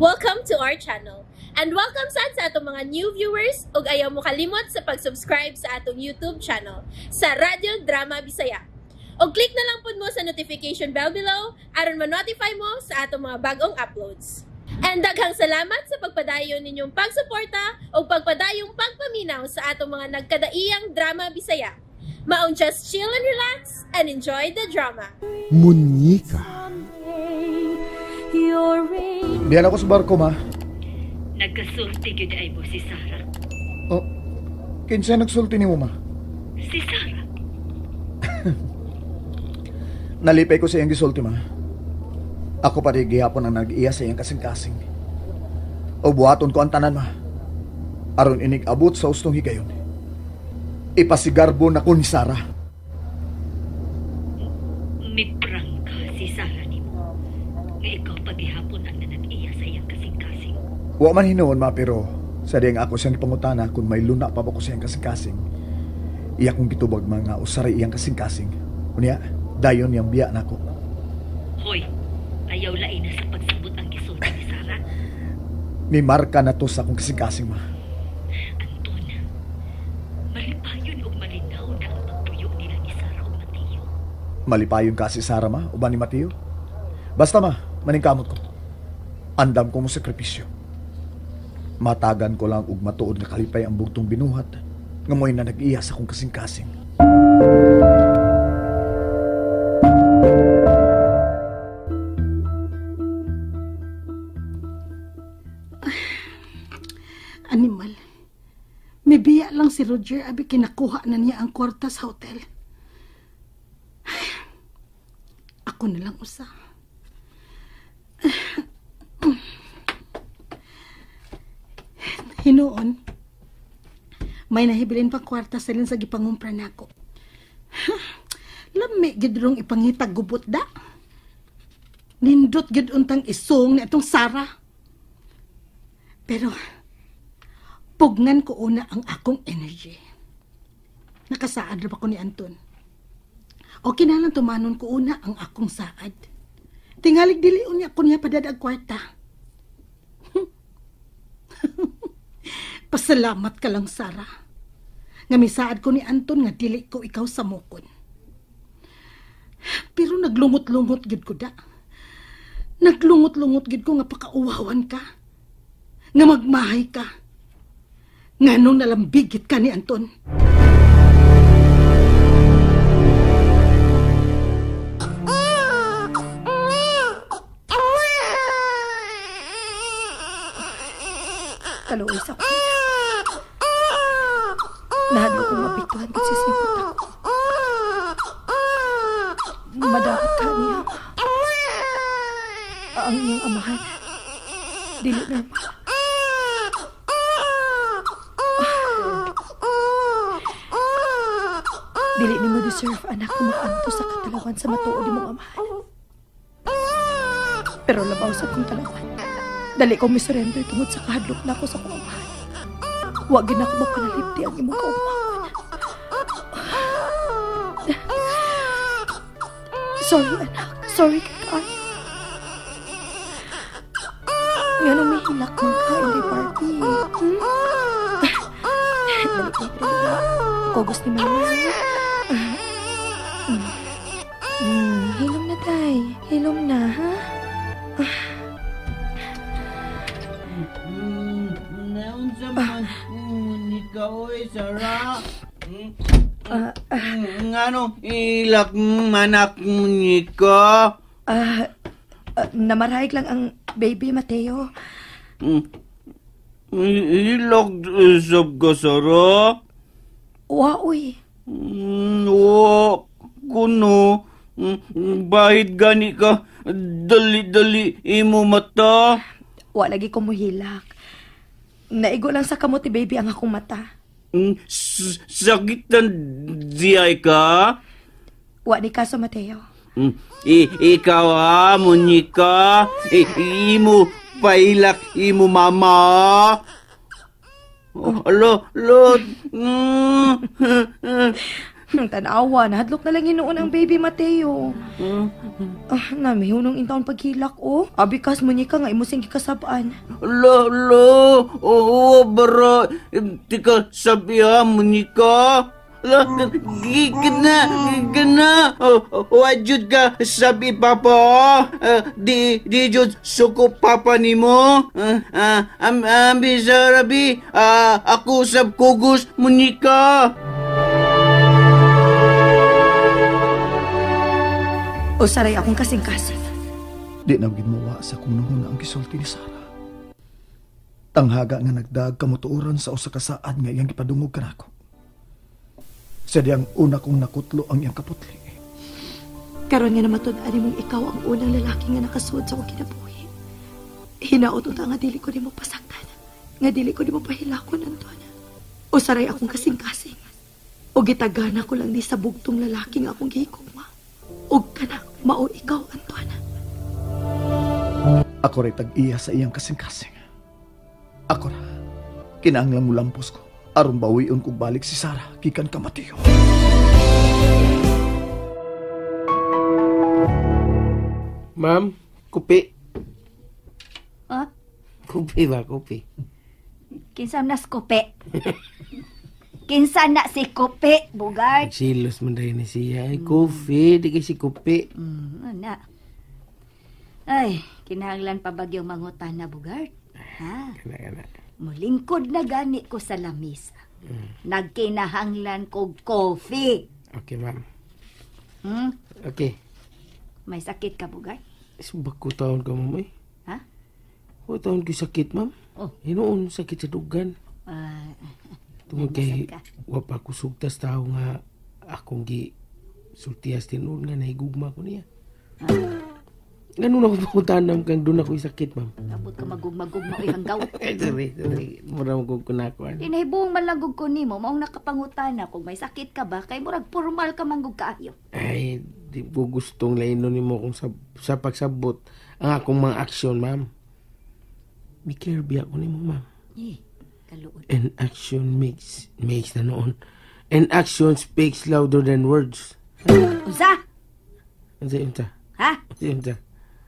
Welcome to our channel. And welcome sad sa atong mga new viewers ug ayaw mo kalimot sa pag-subscribe sa atong YouTube channel sa Radyo Drama Bisaya. Og click na lang pud mo sa notification bell below aron ma-notify mo sa atong mga bagong uploads. And daghang salamat sa pagpadayon ninyong pagsuporta ug pagpadayong pagpaminaw sa atong mga nagkadaiyang drama Bisaya. Maong just chill and relax and enjoy the drama. Munyika. Diyan ako sa barko, ma. Nagkasulti gyud ay mo si Sarah. Oh, kinsa nagsulti nimo, ma? Si Sarah. Nalipay ko sa iyang gisulti, ma. Ako pa rin gihapon ang nag-iya sa iyang kasing-kasing. O buhaton ko ang tanan, ma. Aron inig abot sa ustong higayon. Ipasigarbo na ko ni Sarah. Miprangka si Sarah nimo. Nga ikaw pagihapon ang nanag-iya sa iyang kasing-kasing. Wa man hinuon, ma, pero sa diyang ako siyang ipangutana kung may luna pa ba ko sa iyang kasing-kasing. Iya kong gitubag mga usaray iyang kasing-kasing. Unya, dayon niyang biya nako. Hoy, ayaw lain na sa pagsabot ang gisulti ni Sarah. May marka na to sa akong kasing-kasing, ma. Anton, malipayon og malinaw na ang pagpuyo nila ni Sarah ug Mateo. Malipayon ka si Sarah, ma, uban ni Mateo? Basta, ma, maningkamot ko. Andam ko mo sakripisyo. Matagan ko lang og matuod nga kalipay ang bugtong binuhat nga mo'y na nag-iya sa akong kasing-kasing. Animal. May biya lang si Roger abi kinakuha na niya ang kwarta sa hotel. Ay, ako na lang usa. Hinuon, may nahibilin pang kwarta sa sa gipangumpra nako. Lami gid rong ipangitag gubot da. Nindot gid untang isong ni atong Sarah. Pero pugnan ko una ang akong energy. Nakasaad ra ba ko ni Anton? O kinahanglan tumanon ko una ang akong saad. Tingalig dili unya ko niya padadag kwarta. Pasalamat ka lang, Sarah. Nga misaad ko ni Anton nga dili ko ikaw samukon. Pero naglungot-lungot gid ko da. Naglungot-lungot gid ko nga pakauwawan ka. Nga magmahay ka. Nga nung nalambigit ka ni Anton. Kaluoy sa ko. Nahadlo kong mapiktuhan kung sisipot ako. Madakot ka niya. Ang iyang amahan. Dili normal. Dili ni mo deserve, anak, kung makaanto sa katalawan sa matuod imong amahan. Pero labaw sa kong talawan. Dali kong misurrender tungod sa kahadlok na ako sa kong amahan. Wag gid na ako mapanalipti ang imong kaugmaon. Sorry, anak. Sorry kay kaayo. Nga nung may hilak man ka, hindi Barbie. Dali ko, dali. Kogos ni Mama. Hilom na, tay. Hilom na, ha? Naunsa man ni ka, oy, Sarah? Ngano ilak manak ni ka? Namarahig lang ang baby, Mateo. Ilak sab ka, Sarah? Wa, uy. Wa, kuno. Bahid gani ka, dali-dali imo mata. Wa lagi ko muhilak. Naigo lang sa kamot ni baby ang akong mata. Sakitan diyay ka? Wa ni kaso, Mateo. Ikaw ha, munyika. Imo pailak imo mama. Oh, alo, lo. Tanawa, nahadlok na lang hinuon ang baby Mateo. Ah, namihunong intawon paghilak, oh. Abikas mo ka nga imo sing gikasab-an. Lo, lo, oo, bara, tika sabi ha, munika. Lo, gigna, gigna. Wajud ka, sabi papa. Di jud suko papa nimo. Ambi sarabi, ako sab kugos munika. O saray akong kasing-kasing. Di na ginawa sa kung nuhon ang gisulti ni Sarah. Tanghaga nga nagdag kamutuoran sa usa ka saad nga iyang gipadungog kanako. Sa diyang una kong nakutlo ang iyang kaputli. Karon nga namatud-an nimong ikaw ang unang lalaki nga nakasuod sa akong kinabuhi. Hinaot unta nga dili ko nimo pasaktan, nga dili ko nimo pahilakon, Anton. O saray akong kasing-kasing. O gitagana ko lang ni sa bugtong lalaki nga akong gihigugma. Og kana mao ikaw, Anton. Ako ray tag-iya sa iyang kasing-kasing. Ako ra, kinahanglan mo lampos ko. Aron bawion kog balik si Sarah, gikan ka Mateo. Ma'am, kupi. Ha? Kupi ba, kupi? Kinsa na si Kupi? Kinsa na si Kupi, Bugart? Nagsilos man dahil ni siya. Ay, kupi, di kay si Kupi. Ana. Ay, kinahanglan pa bagyong mangutan na, Bugart. Ha? Kana, kana. Mulingkod na gani ko sa lamisa. Nagkinahanglan kog coffee. Okay, ma'am. Hmm? Okay. May sakit ka, Bugart? Subak ko taon ka, ma'am, eh. Ha? Ko taon ko sakit, ma'am. Oh. Hinuon, sakit sa dugan. Tungod kay Nasad ka? wa pa ko sugtas tao nga akong gi sultiyas tinuod nga nahigugma ko niya. Ganun ako pangutanam kang doon ako sakit, ma'am. Abot ka magugma-gugma oy hanggaw. Ay, sorry, sorry. Mura mo kong kunakuan. Dinahibong man lang gud ko nimo, maong nakapangutana kung may sakit ka ba kay murag formal ka man gud kaayo. Ay, di ko gustong lainon nimo kung sa pagsabot ang akong mga aksyon, ma'am. May care biya ko nimo, ma'am. Eh, kaluod. And action makes na noon. And action speaks louder than words. Unsa? Unsa unsa? Ha? Unsa unsa?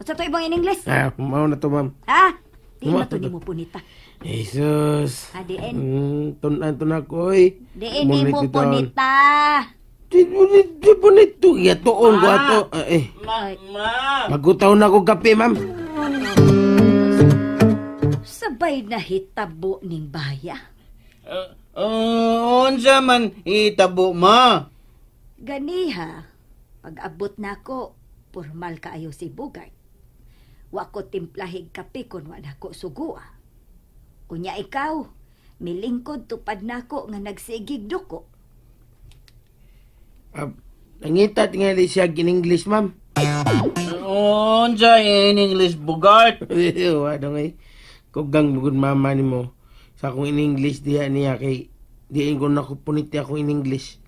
Unsa to ibang in English? Ah, mao na to, ma'am. Ha? Di Mao na to to. nimo punita. Jesus. Ha, diin. Tunan to na ko, oy. Diin nimo Munit ito. punita. Di di punito. Yatuon ko ato. Ah, eh. Ma, ma. Magutaw na ko kape, ma'am. Sabay na hitabo ning baya. Unsa man itabo, ma? Ganiha, pag abot nako, formal kaayo si Bugart. Wa ko timplahig kape kun wa nako sugua. Unya ikaw, milingkod tupad nako nga nagsigig duko. Nangita tingali siya in English, ma'am. Unsa in English, Bugart? Wa dong eh. Kugang bugod mama nimo sa akong in English diha niya kay diin ko nako puniti akong in English.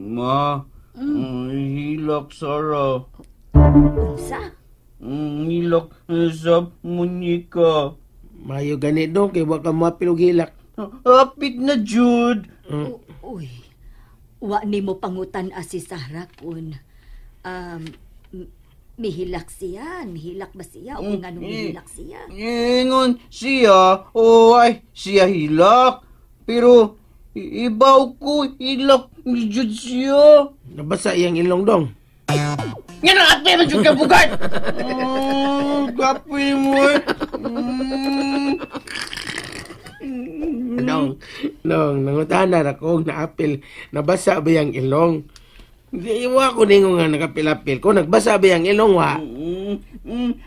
Ma, hilak Sarah. Unsa? Hilak sa munika. Mayo gani dong kay wa ka moapil og hilak. Hapit na jud. Uy. Wa nimo pangutan si Sarah kun mihilak siya, mihilak ba siya o kung anong mihilak siya? Ingon siya, o ay siya hilak. Pero ibaw ko hilak jud siya. Nabasa iyang ilong dong. Nga na ape man jud ka, Bugart. Oh, kape mo. Eh. Dong, dong, nangutana ra ko naapil. Nabasa ba iyang ilong? Di wa ko ningo nga nakapil-apil ko. Nagbasa ba iyang ilong wa?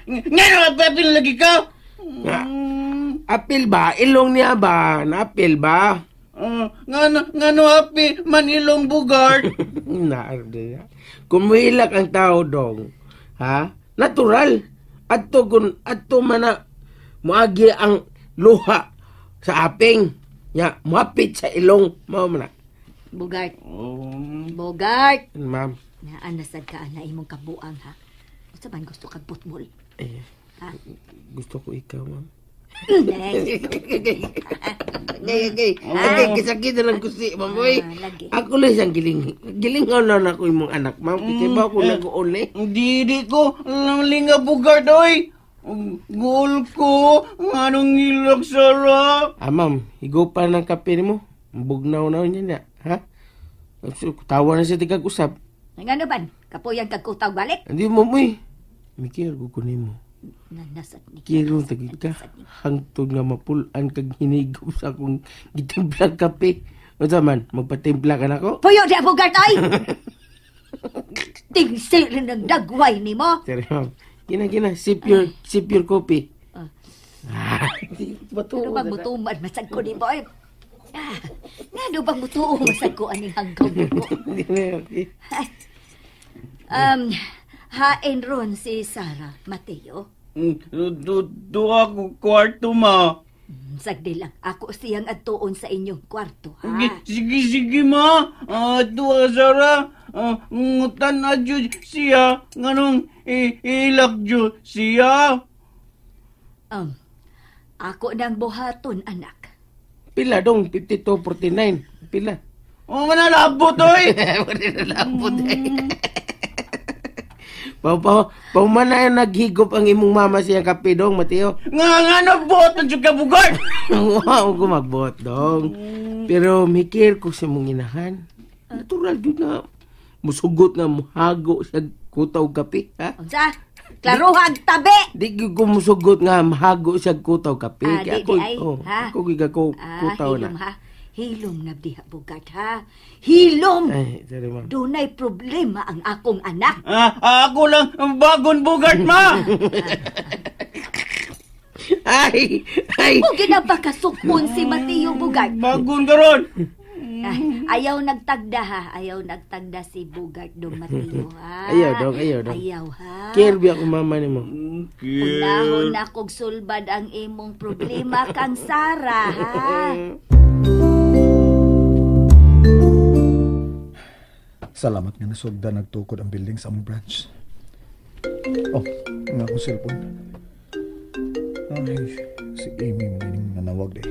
Nga na apil lagi ka. Nga, apil ba? Ilong niya ba? Naapil ba? Nga no api man ilong, Bugart. Na. Kung muhilak ang tao dong, ha? Natural. Adto kun adto man na moagi ang luha sa aping. Ya, moapit sa ilong mao man na. Bugart. Bugart. Ma'am. Naa nasad ka ana imong kabuang ha. Unsa man gusto kag putbol? Eh, Ha? gusto ko ikaw, ma'am. Okay. Okay, kisakit na lang kusi, ma'am. Oy. Ah, lagi. Ako lang siyang giling. Gilingaw na na ako imong anak, ma'am. Kaya ba ako nag-uuli? Di ko linga Bugart oy. Goal ko. Anong ilok Sara? Ah, ma'am, higupa ng kape nimo. Bugnaw na niya na, ha? So, tawa na siya tigag usap. Ngano ban? Kapuyan kag kutaw balik? Hindi mo, uy. Mikir ko kunin mo. Nanasad ni. Kiro tagid ka. Hangtod nga mapulan kag hinigop sa akong gitimplang kape. Unsa man, magpatimpla ka nako? Puyo di Bugart ay. Tingsi rin ng dagway nimo. Sorry, ma'am. Gina, sip your coffee. Ah, Ano bang mutuman masag ko nimo ay? Ah, ngano bang mutuo masag ko aning hanggaw nimo? Hain ron si Sara, Mateo. Duha ko kwarto ma. Sagdi lang, ako siyang adtuon sa inyong kwarto, ha? Sige, ma. Duha Sara. Ngutan na jud siya nganong ilak jud siya. Ako nang buhaton, anak. Pila dong, 52.49. Pila. O manalabot oy. Manalabot eh. Paumana yung naghigop ang imong mama siyang kape dong, Mateo. Nga nagbuot na jud ka Bugart. Wow, ko magbuot dong. Pero mikir ko sa imong inahan. Natural jud nga musugot nga muhago sa kutaw kape, ha? Unsa? Klaruhag tabi. Di gyud ko musugot nga mahago sa kutaw kape. Ah, Kaya di, ako, di ay, oh, ha? ako gyud ako kutaw na. Hilom, ha? Hilom na diha Bugart, ha? Hilom. Ay, sorry, ma'am. Dunay problema ang akong anak. Ako lang bagon Bugart, ma. Ay, ay. O ginapakasukon si Mateo Bugart. Bagon karon. Ayaw nagtagda ha. Ayaw nagtagda si Bugart dong Mateo ha. Ayaw dong, ayaw dong. Ayaw ha. Care biya akong mama nimo. Unahon na kog sulbad ang imong problema kang Sara ha. Salamat nga nasugda nagtukod ang building sa among branch. Oh, nga akong cellphone. Ay, si Amy mo ning nanawag di.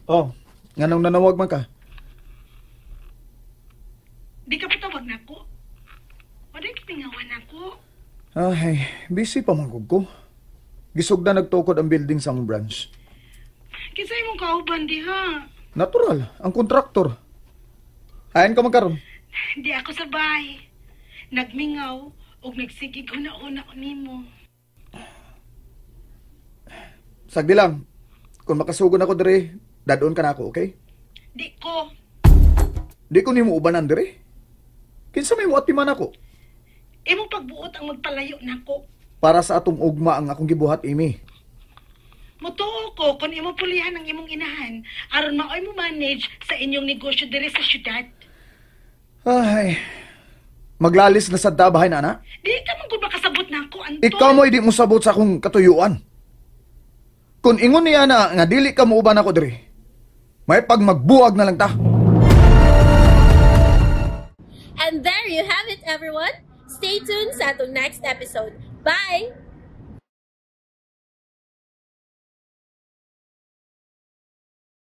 Oh, nganong nanawag man ka? Di ka patawag na ako. Wala pingawan ako. Ay, busy pa man ko. Gisugda nagtukod ang building sa among branch. Kinsa imong kauban diha? Natural, ang kontraktor. Hain ka man karon. Di ako sa bahay. Nagmingaw ug nagsigig huna-huna ko nimo. Sagdi lang. Kung makasugon ako diri, dadon ka na ako, okay? Di ko. Di ko nimo ubanan diri. Kinsa may muatiman ako? Imong pagbuot ang magpalayo nako. Para sa atong ugma ang akong gibuhat, Amy. Mutuo ko kung imo pulihan ang imong inahan aron maoy mo manage sa inyong negosyo diri sa syudad. Ay, maglalis na sa bahay na, ana. Di ka man gud makasabot nako, Anton. Ikaw mo hindi mo sabot sa akong katuyuan. Kung ingon niya na nga dili ka muuban ako diri, may pagmagbuwag na lang ta. And there you have it, everyone. Stay tuned sa atong next episode. Bye!